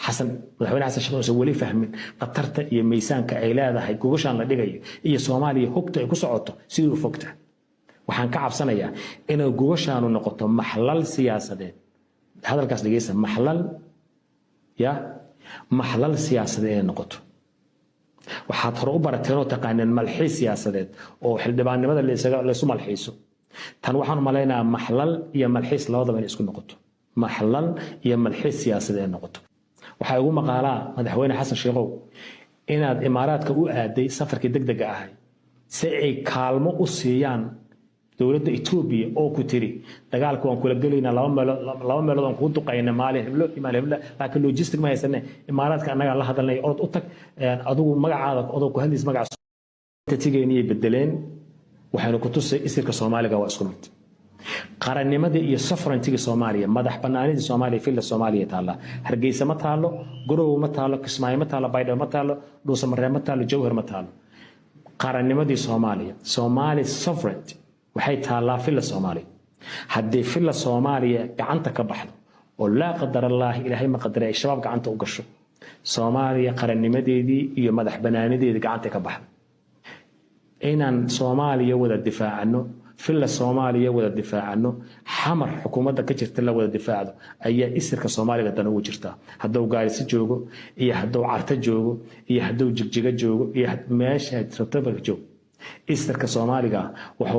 Xasan, Madaxweyne Xasan Sheekh, uusan weli fahmin khatarta iyo miisaanka ay leedahay gogashaan la dhigayo iyo Soomaaliya hogta ay ku socoto sidii u fogta. Waxaan ka cabsanayaa inay gogashaanu noqoto maxlal siyaasadeed. Hadalkaas dhegeysta: maxlal ya maxlal siyaasadeed inay noqoto. Waxaad hore u barateen oo taqaaneen malxiis siyaasadeed oo xildhibaannimada laysu malxiiso. Tan waxaan u malaynayaa maxlal iyo malxiis labadaba inay isku noqoto, maxlal iyo malxiis siyaasadeed inay noqoto. Waxaa igu maqaalaa, Madaxweyne Xasan Sheekhow, inaad Imaaraadka u aaday safarkii degdega ahay si ay kaalmo u siiyaan dowladda Etoobiya oo ku tiri: "Dagaalka waan kula gelaynaa, laba meelood, laba meelood aan kuu duqayna maalin heblo iyo maalin heblo, laakiin logistic ma haysane. Imaaraadka annagaa la hadalnay, orod u tag adigu magacaada odoo ku hadlaysa magaca." Tigeenniyay bedeleen. Waxaynu ku tusay isirka Soomaaliga waa isku mid. Qarannimadii iyo sovereignty Soomaaliya, madax banaanidii Soomaaliya, Villa Soomaaliya taalla. Hargeysa ma taallo, Garowe ma taallo, Kismaayo ma taallo, Baydhabo ma taallo, Dhuusamareeb ma taallo, Jowhar ma taallo. Qarannimadii Soomaaliya, Somali sovereignty, waxay taallaa Villa Soomaaliya. Haddii Villa Soomaaliya gacanta ka baxdo oo, laa qadar Allaahi, Ilaahay ma qadaray, ay Shabaab gacanta u gasho, Soomaaliya qarannimadeedii iyo madax banaanideedii gacanta ka baxdo. Inaan Soomaaliya wada difaacano, Villa Soomaaliya wada difaacano, Xamar xukuumadda ka jirta la wada difaacdo ayaa isirka Soomaaliga dan ugu jirtaa. Hadduu Gaariso joogo iyo hadduu Carto joogo iyo hadduu Jigjiga joogo iyo meesha rabtaba joog, isirka Soomaaliga wuxuu